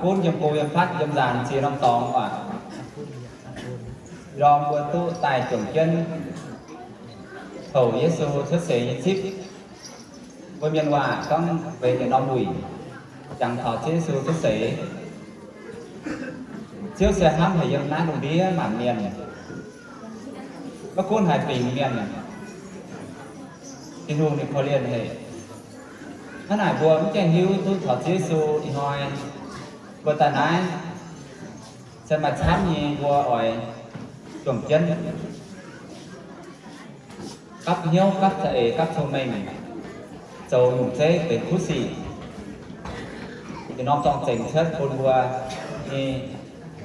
Gunv yiem go yiem fatv yiem nzaanx ziex norm dorngx waac, ndorm mbuo duqv daaih juangc jienv houc Yesu cuotv seix nyei zipv. Mbuo mienh waac gorngv weic yietc norm wuic, jangx taux Ziouv Yesu cuotv seix. Ziouv se hnamv haic yiem naaiv lungh ndiev maanc mienh, maiv gunv haaix fingx mienh, Tin-Hungh ninh korv-lienh haic. Hnangv naaic mbuo mv gaengh hiuv duqv taux Ziouv Yesu ih hnoi mbuo daaih naaiv se maaih camv nyei, mbuo oix juangc jienv gapv hnyouv, gapv za'eix, gapv cong-mengh, zoux nyungc zeiv benx kuv sic, yietc norm zorng-zengx cuotv bun mbuo nyei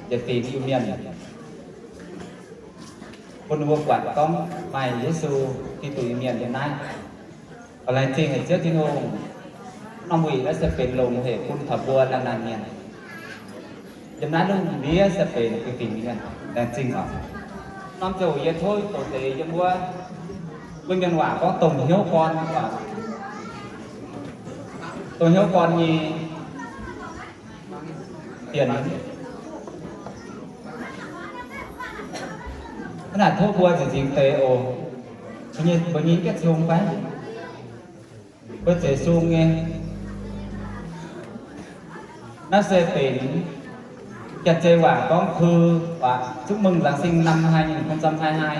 yietc fingx Iu-Mienh, bun ninh mbuo buatc gorngv maaih Yesu Giduc Iu-Mienh yiem naaiv. Laengz zingh haic Ziouv Tin-Hungh, norm wuic naaiv se benx longx haic bun taux mbuo laanh laanh mienh. Yiem naaiv lungh ndiev se benx fingx mienh. Laengz zingh oc. Norm ziouc yie tov doqc deix yiem wuov, mbuo mienh waac gorngv dongh hnyouv gorn, dongh hnyouv gorn nyei bienh. Hnangv naaic tov mbuo zinh zingx deix oc. Mbuo nyei, mbuo nyei jienv sung fai? Mbuo zeiz sung nyei. Naaiv se benx Janx-Zei waac gorngv thư, waac chúc mừng Giáng sinh năm hai nghìn không trăm hai mươi hai.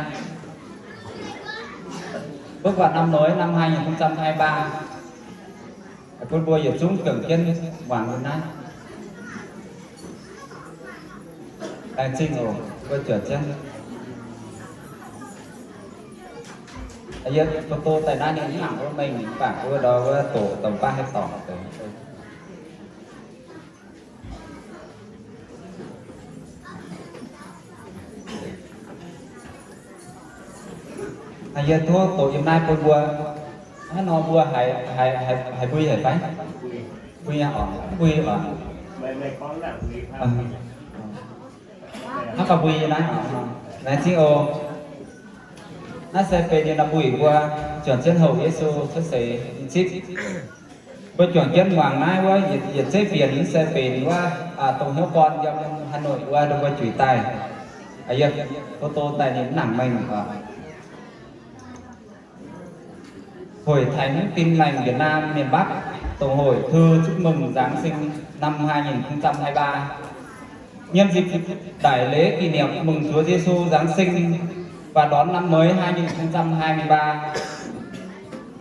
Bước vào năm mới năm hai nghìn không trăm hai mươi ba. Bun mbuo yietc zungv juangc jienv muangx naaiv. Laengz zingh oc, mbuo juangc jienv. Yie photo daaih naaiv ninh mv mangc wuov mengh, ninh mv baac wuov ndau wuov doqc dongh baav haih dorngc deix. Yie tov doqc yiem naaiv bun mbuo. Hnangv nor mbuo haiz, haiz, haiz, haiz mbui haic fai? Mbui oc, mbui oc. Hnangv gauh mbui naaiv oc. Laengz zingh oc. Naaiv se benx yietc norm wuic mbuo juangc jienv houc Yesu cuotv seix nyei zipv. Mbuo juangc jienv muangx naaiv wuov yietc, yietc zeiv fienx se benx wuov, dongh hnyouv gorn yiem Hà Nội wuov, mbuo juix daaih. Yie photo daaih ninh mv nangc mengh oc. Hội Thánh Tin Lành Việt Nam miền Bắc, Tổng hội thư chúc mừng Giáng sinh năm hai nghìn không trăm hai mươi ba. Nhân dịp đại lễ kỷ niệm mừng Chúa Giêsu Giáng sinh và đón năm mới hai nghìn không trăm hai mươi ba,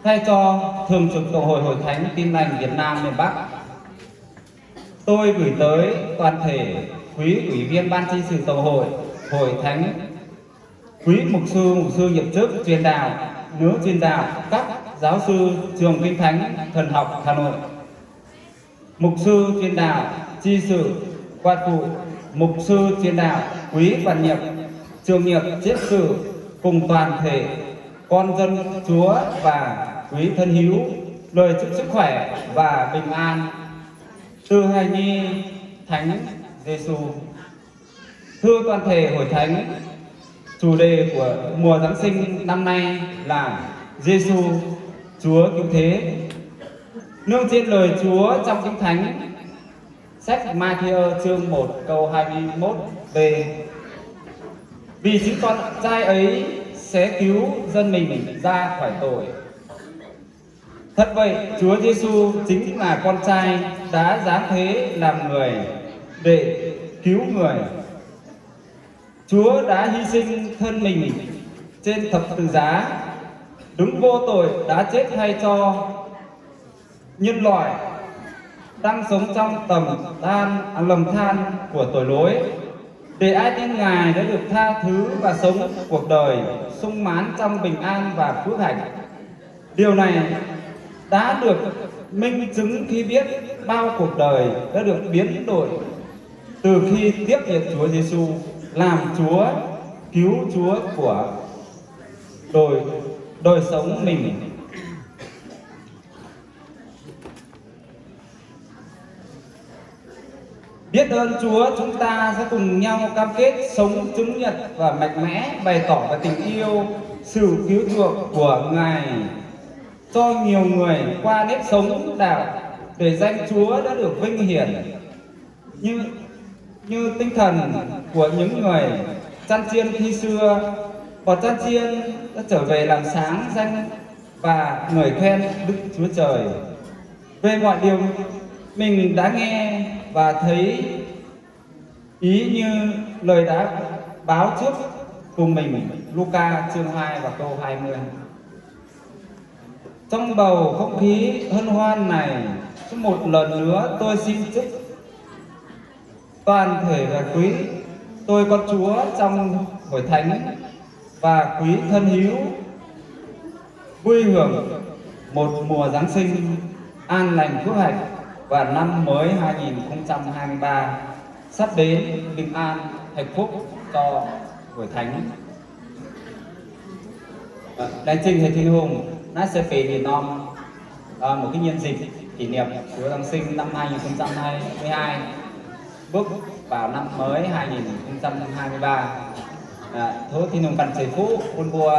thay cho Thường trực Tổng hội Hội Thánh Tin Lành Việt Nam miền Bắc, tôi gửi tới toàn thể quý ủy viên ban trị sự Tổng hội, Hội Thánh, quý mục sư, mục sư nhiệm chức, truyền đạo, nữ truyền đạo, các giáo sư trường Kinh Thánh Thần học Hà Nội, mục sư truyền đạo, trị sự, quản phụ, mục sư truyền đạo, quý quản nhiệm, trưởng nhiệm,執sự, cùng toàn thể con dân Chúa và quý thân hữu, lời chúc sức khỏe và bình an từ hài nhi Thánh Giêsu. Thưa toàn thể hội thánh, chủ đề của mùa Giáng sinh năm nay là Giêsu, Chúa Cứu Thế. Nương trên lời Chúa trong Kinh Thánh, sách Mattheơ chương một câu hai mươi mốt b: Vì chính con trai ấy sẽ cứu dân mình ra khỏi tội. Thật vậy, Chúa Giêsu chính là con trai đã giáng thế làm người để cứu người. Chúa đã hy sinh thân mình trên thập tự giá, đứng vô tội đã chết thay cho nhân loại đang sống trong tầm than, à, lầm than của tội lỗi, để ai tin Ngài đã được tha thứ và sống cuộc đời sung mãn trong bình an và phước hạnh. Điều này đã được minh chứng khi biết bao cuộc đời đã được biến đổi từ khi tiếp nhận Chúa Giêsu làm Chúa, Cứu Chúa của đời, đời sống mình. Biết ơn Chúa, chúng ta sẽ cùng nhau cam kết sống chứng nhận và mạnh mẽ bày tỏ về tình yêu, sự cứu chuộc của Ngài cho nhiều người qua nếp sống đạo để danh Chúa đã được vinh hiển. Như, như tinh thần của những người chăn chiên khi xưa, và chăn chiên đã trở về làm sáng danh và ngợi khen Đức Chúa Trời. Về mọi điều mình đã nghe và thấy, ý như lời đã báo trước cùng mình, Luca chương hai và câu hai mươi. Trong bầu không khí hân hoan này, một lần nữa tôi xin chúc toàn thể là quý tôi con Chúa trong hội thánh và quý thân hữu vui hưởng một mùa Giáng sinh an lành phước hạnh và năm mới hai nghìn không trăm hai mươi ba sắp đến bình an, hạnh phúc cho hội thánh. Laengz zingh haic Tin-Hungh, naaiv se benx yietc norm, một cái nhân dịp kỷ niệm Chúa Giáng sinh năm hai nghìn không trăm hai mươi hai, bước vào năm mới hai nghìn không trăm hai mươi ba. Tov Tin-Hungh ganh ceix fuqv bun mbuo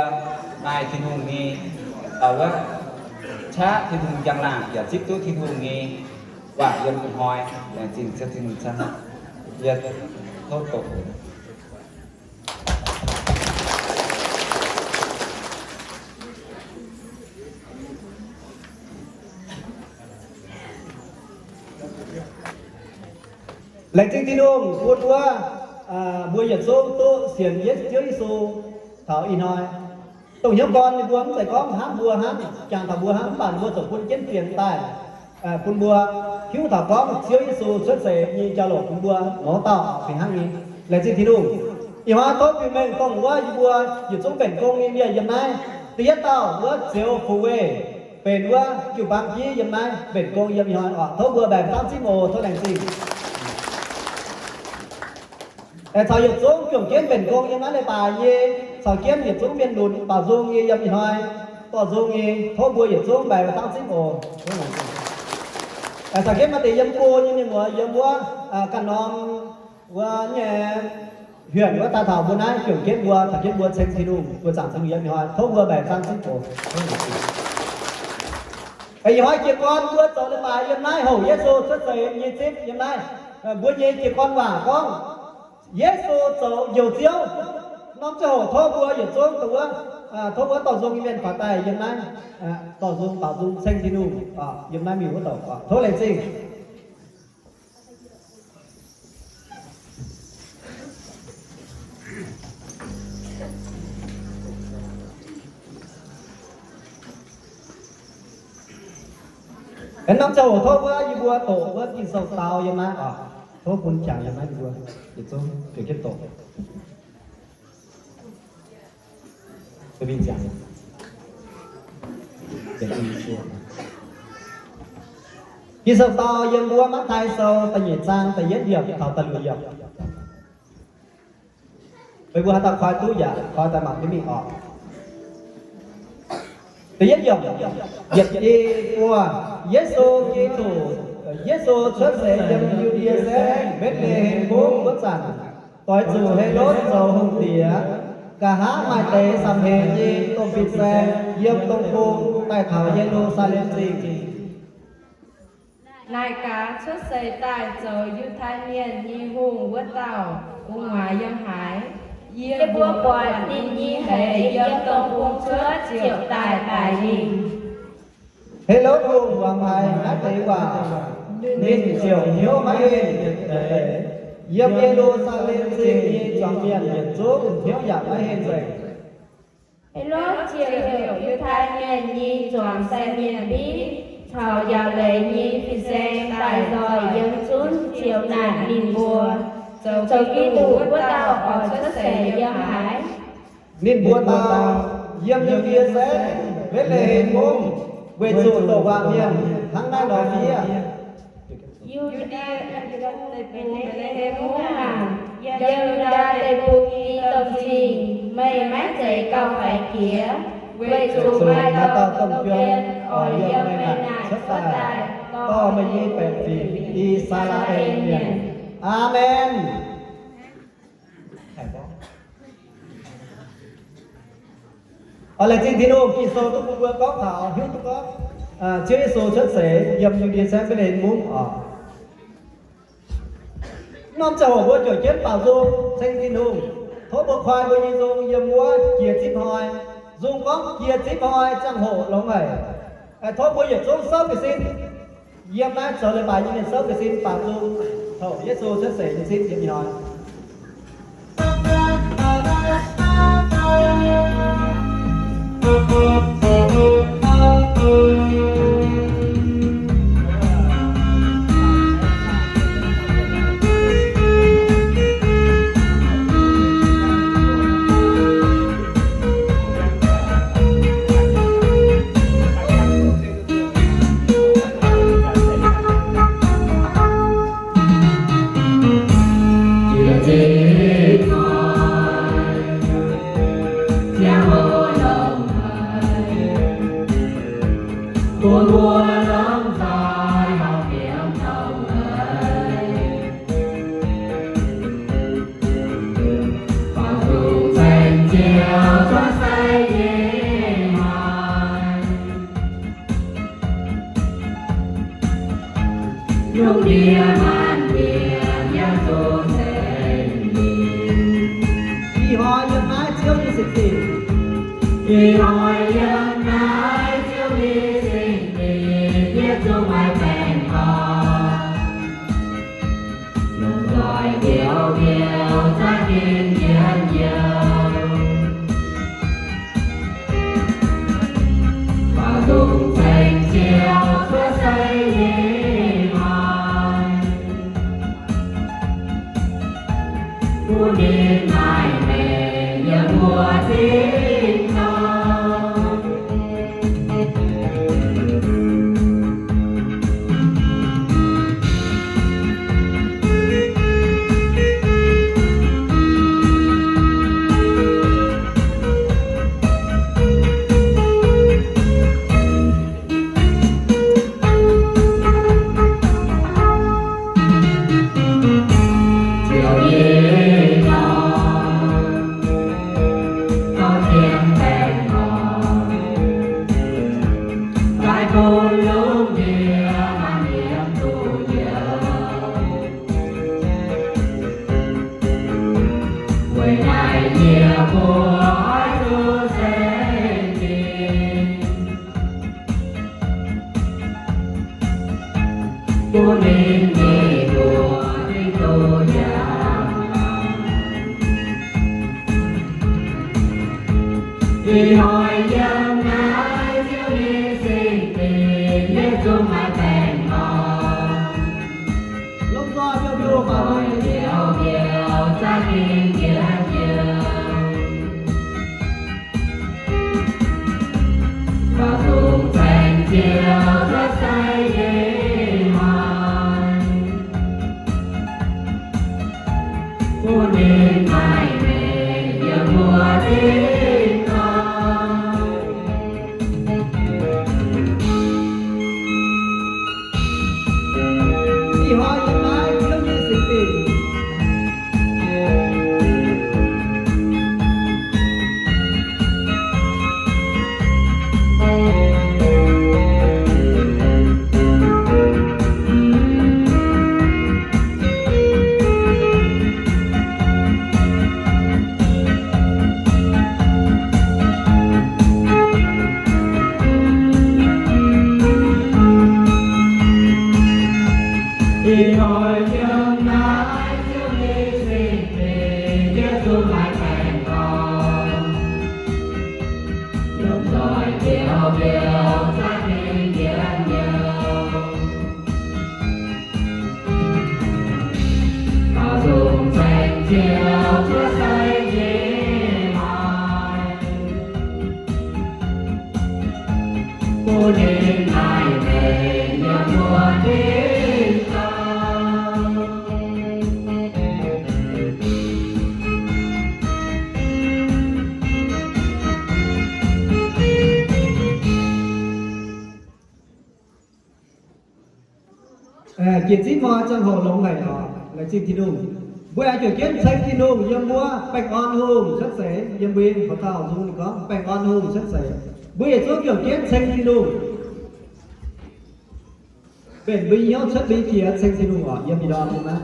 maaih Tin-Hungh nyei, wuov, qaqv Tin-Hungh njang-laangc yaac zipv duqv Tin-Hungh nyei waac yiem ih hnoi. Laengz zingh Ziouv Tin-Hungh camv. Yie tov doqc. Laengz zingh Tin-Hungh bun wuov, mbuo yietc zungv duqv sienx Ye-, Ziouv Yesu taux ih hnoi. Dongh hnyouv gorn ninh mbuo mv zeiz gorngv hnamv mbuo hnangv, jangx taux mbuo hnangv, mv baac ninh mbuo ziouc bun jienv fienx daaih, bun mbuo hiuv taux gorngv Ziouv Yesu cuotv seix nyei jauv-louc bun mbuo mouz dauh fih hnangv nyei. Laengz zingh Tin-Hungh. Ih hnoi tov biux mengh dongh wuov yie mbuo yietc zungv mbenc gong nyei mienh yiem naaiv. Da'yietv dauh wuov Zioux Fu Wei, benx wuov jiu-baang jiv yiem naaiv mbenc gong yiem ih hnoi oc. Tov mbuo mbaengx-fangv zipv oc. Tov laengz zingh. Caux yietc zungv juangc jienv mbenc gong yiem naaiv leiz-baaix nyei, caux jienv yietc zungv mienh lunx baaux nzung nyei yiem ih hnoi dorh nzung nyei, tov mbuo yietc zungv mbaengx-fangv zipv oc. Caux jienv maaih deix yiem go nyei mienh muoz yiem wuov ganh norm wuov nyei hienx wuov daaih taux mbuo naaiv juangc jienv mbuo, caux jienv mbuo ceng Tin-Hungh, mbuo zaangc Tin-Hungh yiem ih hnoi, tov mbuo mbaengx-fangv zipv oc. Ih hnoi jiez gorn mbuo zoux leiz-baaix yiem naaiv houc Yesu cuotv seix nyei zipv yiem naaiv. Mbuo nyei jiez gorn waac gorngv, Yesu zoux Njoux Ziouv. Norm ziangh hoc tov mbuo yietc zungv dongh wuov, tov wuov dorh nzung nyei mienh faaux daaih yiem naaiv, dorh nzung baaux nzung ceng Tin-Hungh yiem naaiv miuc wuov douc. Tov laengz zingh. Aengx norm ziangh hoc tov wuov yie mbuo doqc wuov Ging-Sou dau yiem naaiv oc. Tov bun jangx yiem naaiv, yie mbuo yietc zungv juangc jienv doqc. Ging-Sou dau yiem wuov Matv^taai Sou da'nyeic zaang da'yietv yiemc taux da'luoqc yiemc. Meih mbuo haaix dauh koi duqv yaac koi daaih mangc jienv mingh oc. Da'yietv yiemc, yietc i buo. Yesu Giduc, Yesu cuotv seix yiem Yu^ndie Saengv Mbetc^le^hem Mungv wuov zanc, doix zuqc Helotv zoux hungh diex, nqa'haav maaih deix samx heix nyei domh fin-saeng yiem dong bung daaih taux Ye^lu^saa^lem Zingh. Naaic gaax cuotv seix daaih zoux Yiutai Mienh nyei hungh wuov dauh gu'nguaaz yiem haaix? Yie mbuo buatc ninh nyei hleix yiem dong bung cuotv ziouc daaih baaic ninh. Helotv Hungh muangx haiz naaiv deix waac, ninh ziouc hnyouv maiv henh yietc deix. Yiem Ye^lu^saa^lem Zingh nyei zuangx mienh yietc zungv hnyouv yaac maiv henh nzengc. Helotv ziouc heuc Yiutai Mienh nyei zuangx sai mienh mbiv caux njaaux leiz nyei fin-saeng daaih nzoih yiem zunv ziouc naaic ninh mbuo, Zoux Giduc wuov dauh oix cuotv seix yiem haaix? Ninh mbuo dau, Yiem Yu^ndie Saengv Mbetc^le^hem Mungv, weic zuqc douc waac mienh hnangv naaiv nor fiev. Yu^ndie Mbetc^le^hem Mungv aah! Yiem Yu^ndaa Deic-Bung nyei domh zingh meih maiv zeiz gauh faix jiex, weic zuqc maaih dauh domh juon oix yiem meih naaic cuotv daaih dorh meih nyei baeqc fingx, I^saa^laa^en Mienh. Aamen. Oix laengz zingh Tin-Hungh, Ging-Sou duqv bun mbuo gorngv taux hiuv duqv gorngv Ziouv Yesu cuotv seix yiem Yu^ndie Saengv Mbetc^le^hem Mungv oc. Norm ziangh hoc mbuo juangc jienv baaux nzung ceng Tin-Hungh. Tov mbuo koi mbuo nyei nzung yiem wuov jiex zipv hnoi. Nzung gorngv jiex zipv hnoi ziangh hoc longx haic. Tov mbuo yietc zungv souv jiez sin. Yiem naaiv zoux leiz-baaix nyei mienh souv jiez sin baaux nzung, houc Yesu cuotv seix nyei zipv yiem ih hnoi. Ih hnoi yiem naaiv Ziouv nyei singx dingc. Ih hnoi yiem naaiv Ziouv nyei singx dingc, yie zungv maaih baengh orn. Lomh nzoih njoux mbiouh za'gengh njien-youh. Faaux nzung ceng Ziouv cuotv seix nyei hnoi. Bun ninh maaih maengc yiem mbuo tin-dorngh. Weic naaiv yie mbuo oix zuqc seix dingc. Bun ninh nyei mbuox dingc duqv njaaux. Ih hnoi yiem naaiv Ziouv nyei singx dingc, yie zungv maaih baengh orn. Lomh nzoih mbiouh mbiouh faaux nzung, njoux mbiouh za'gengh njien-youh. Faaux nzung ceng Ziouv cuotv seix nyei hnoi. Bun ninh maaih maengc yiem mbuo tin-dorngh. Ih hnoi yiem naaiv Ziouv nyei singx dingc. Ih hnoi yiem naaiv Ziouv nyei singx dingc, yie zungv maaih baengh orn. Lomh nzoih njoux mbiouh za'gengh njien-youh. Faaux nzung ceng Ziouv cuotv seix nyei hnoi. Bun ninh maaih maengc yiem mbuo tin-dorngh. Jiex zipv hnoi ziangh hoc longx haic oc, laengz zingh Tin-Hungh. Mbuo aengx juangc jienv ceng Tin-Hungh yiem wuov Baengh Orn Hungh cuotv seix, yiem mbuo horqc dauh nzung ninh gorngv Baengh Orn Hungh cuotv seix. Mbuo yietc zungv juangc jienv ceng Tin-Hungh. Mbenc mbuo nyei hnyouv cuotv mbuo nyei jiex ceng Tin-Hungh oc, yiem ih ndorm mbuo naaiv.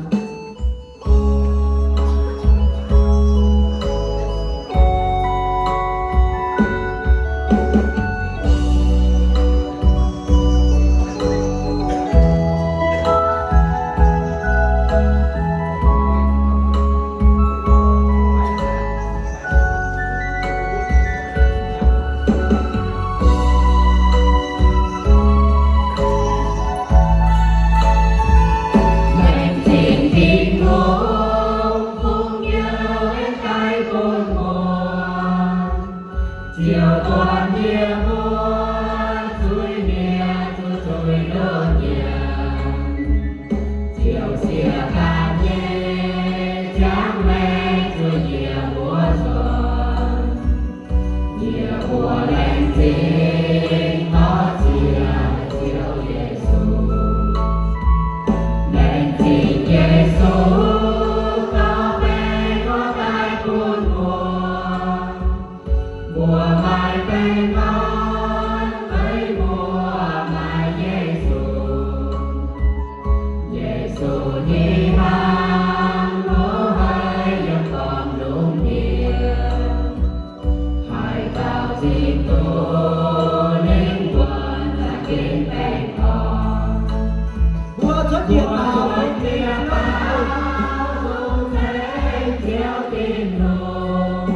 Ziouv buatc yie mbuo zuiz-mi'aqv, zuqc zuiz-ndoqv nyanc. Ziouv siev ganh nyei ziangh maengc zuqc yie mbuo nzoih. Yie mbuo laengz zingh dorh ziex Ziouv Yesu. Laengz zingh Yesu dorh baengh orn daaih bun mbuo. Mbuo maaih baengh orn, weic mbuo maaih Yesu. Yesu nyei hnyangx mbuo haih yiem gormx lungh ndiev, haih dauh zinh duqv lingh wuonh za'gengh baengh orn. Mbuo cuotv jiex baaux nzengc Ziouv Tin-Hungh.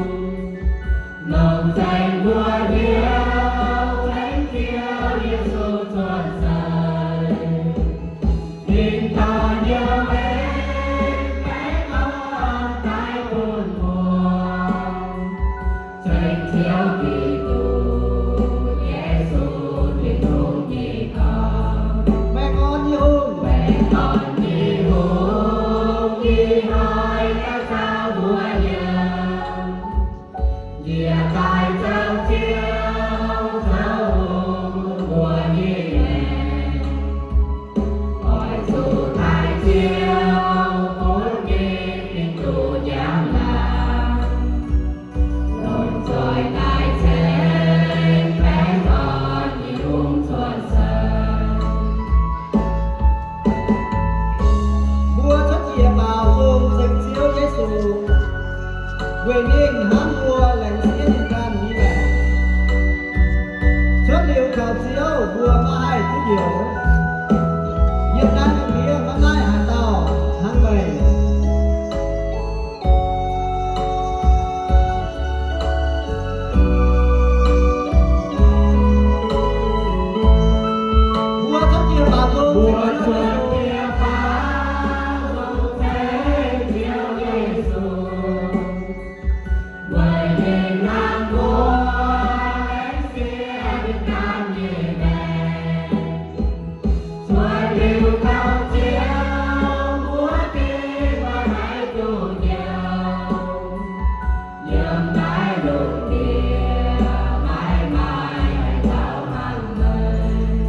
Longc nzengc mbuo hnyouv tengx Ziouv Yesu cuotv seix. Ninh dorh hnyouv aengx baengh orn daaih bun mbuo. Ceng Ziouv Giduc, Yesu Tin-Hungh nyei Dorn. Baengh orn nyei Hungh, baengh orn nyei Hungh, ih hnoi daaih caux mbuo yiem. Yie daaih zoux Ziouv, zoux Hungh mbuo nyei maengc. Oix zuqc taaih Ziouv bun ninh Giduc njang-laangc, longc nzoih daaih ceng baengh orn nyei Hungh cuotv seix. Mbuo cuotv jiex baaux nzung ceng Ziouv Yesu, weic ninh hnamv mbuo laengz siev ninh ganh nyei maengc. Cuotv liuz kaux Ziouv mbuo maiv haih duqv njoux. Yiem naaiv lungh ndiev maiv maaih haaix dauh hnangv meih. Mbuo cuotv jiex baaux nzung, mbuo cuotv jiex baaux nzung ceng Ziouv Yesu. Weic ninh hnamv mbuo laengz siev ninh ganh nyei maengc. Cuotv liuz kaux Ziouv mbuo gengh maiv haih duqv njoux. Yiem naaiv lungh ndiev maiv maaih haaix dauh hnangv meih.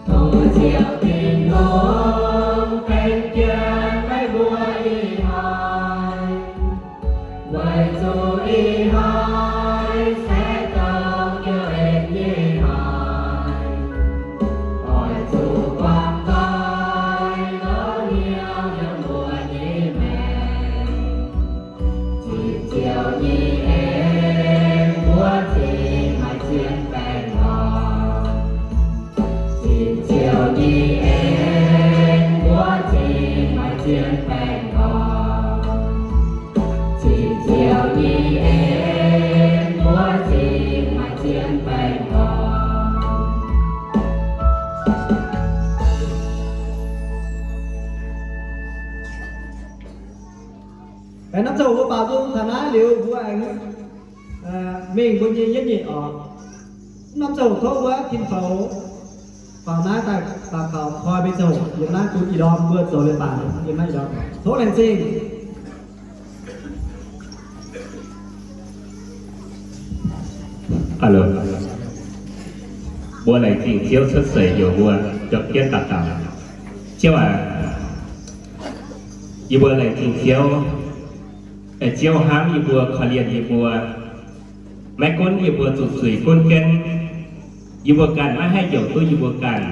Tov Ziouv Tin-Hungh tengx jienv meih mbuo ih hnoi. Weic zuqc ih hnoi se dongh Ziouv en nyei hnoi, oix zuqc buangh doic longx hnyouv yiem mbuo nyei maengc. Zipv Ziouv nyei en mbuo cingx maaih zien baengh orn. Zipv Ziouv nyei en mbuo cingx maaih zien baengh orn. Zipv Ziouv nyei en mbuo cingx maaih zien baengh orn. Aengx norm ziangh hoc mbuo baaux nzung taux naaiv liuz, mbuo aengx mingh mbuo nyei yietv nyeic orqc. Norm ziangh hoc tov mbuo tin-foux faaux naaiv daaih daux gaux koi mbuo ziangh hoc yiem naaiv bun ih ndorm mbuo zoux leiz-baaix yiem naaiv ih ndorm. Tov laengz zingh. Mbuo laengz zingh Ziouv cuotv seix heuc mbuo juangc jienv daux gaux. Ziouv aac, yie mbuo laengz zingh Ziouv, Ziouv hnamv yie mbuo, korv-lienh yie mbuo. Maiv gunv yie mbuo zuqc zuiz gunv jienv, yie mbuo ganh maiv haih heuc duqv yie mbuo ganh.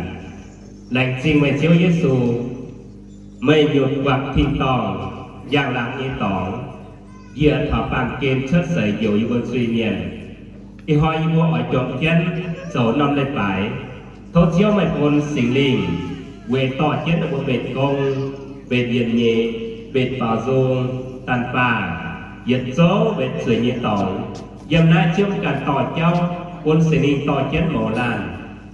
Laengz zingh meih Ziouv Yesu, meih nyutc guangc tin-dorngh, njang-laangc nyei dorngx, njiec taux baamh gen cuotv seix heuc yie mbuo zuiz-mienh. Ih hnoi yie mbuo oix juangc jienv zoux norm leiz-baaix. Tov Ziouv meih bun Singx Lingh weic dorh jienv ninh mbuo mbenc gong, mbenc yietc nyeic, mbenc baaux nzung, danh baah, yietc zouv mbenc zueiz nyei dorngx. Yiem naaiv Ziouv ganh dorh jauv, bun Singx Lingh dorh jienv mouz laanh,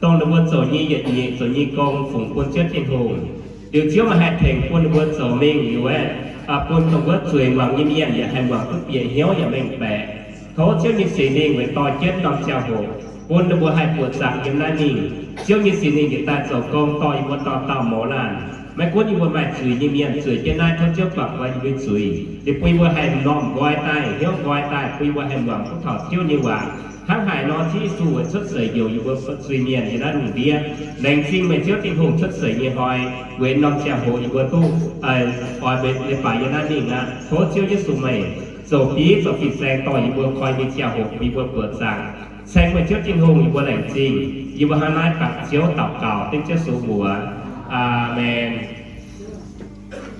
dongh ninh mbuo zoux nyei yietc nyeic zoux nyei gong fungx bun Ziouv Tin-Hungh. Liuz Ziouv meih haih tengx bun ninh mbuo zoux mingh liuz aeqv, bun dongh wuov zueiz muangx nyei mienh yaac haih muangx duqv bieqc hnyouv yaac mengh baeqc. Tov Ziouv nyei Singx Lingh weic dorh jienv norm ziangh hoc bun ninh mbuo haih buoqc zaangc yiem naaiv mingh. Ziouv nyei Singx Lingh yietc daaih zoux gong dorh yie mbuo dauh dauh mouz laanh. Maiv gunv yie mbuo maaih zuiz nyei mienh zueiz jienv naaiv, tov Ziouv guangc guai yie mbuo zuiz, liuz bun yie mbuo haih m'normh nqoi daaih, hnyouv nqoi daaih, bun yie mbuo haih muangx duqv taux Ziouv nyei waac. Hnangv haaix nor Ziouv Yesu weic cuotv seix njoux yie mbuo zuiz-mienh yiem naaiv lungh ndiev. Laengz zingh meih Ziouv Tin-Hungh cuotv seix nyei hnoi, weic norm ziangh hoc yie mbuo duqv oix leiz-baaix yiem naaiv mingh aqv. Tov Ziouv Yesu meih zoux bieiv zoux fin-saeng dorh yie mbuo koi nyei ziangh hoc bun yie mbuo buoqc zaangc. Ceng meih Ziouv Tin-Hungh, yie mbuo laengz zingh. Yie mbuo hnangv naaiv dangx Ziouv daux gaux dengv Ziouv Yesu mbuox. Aamen.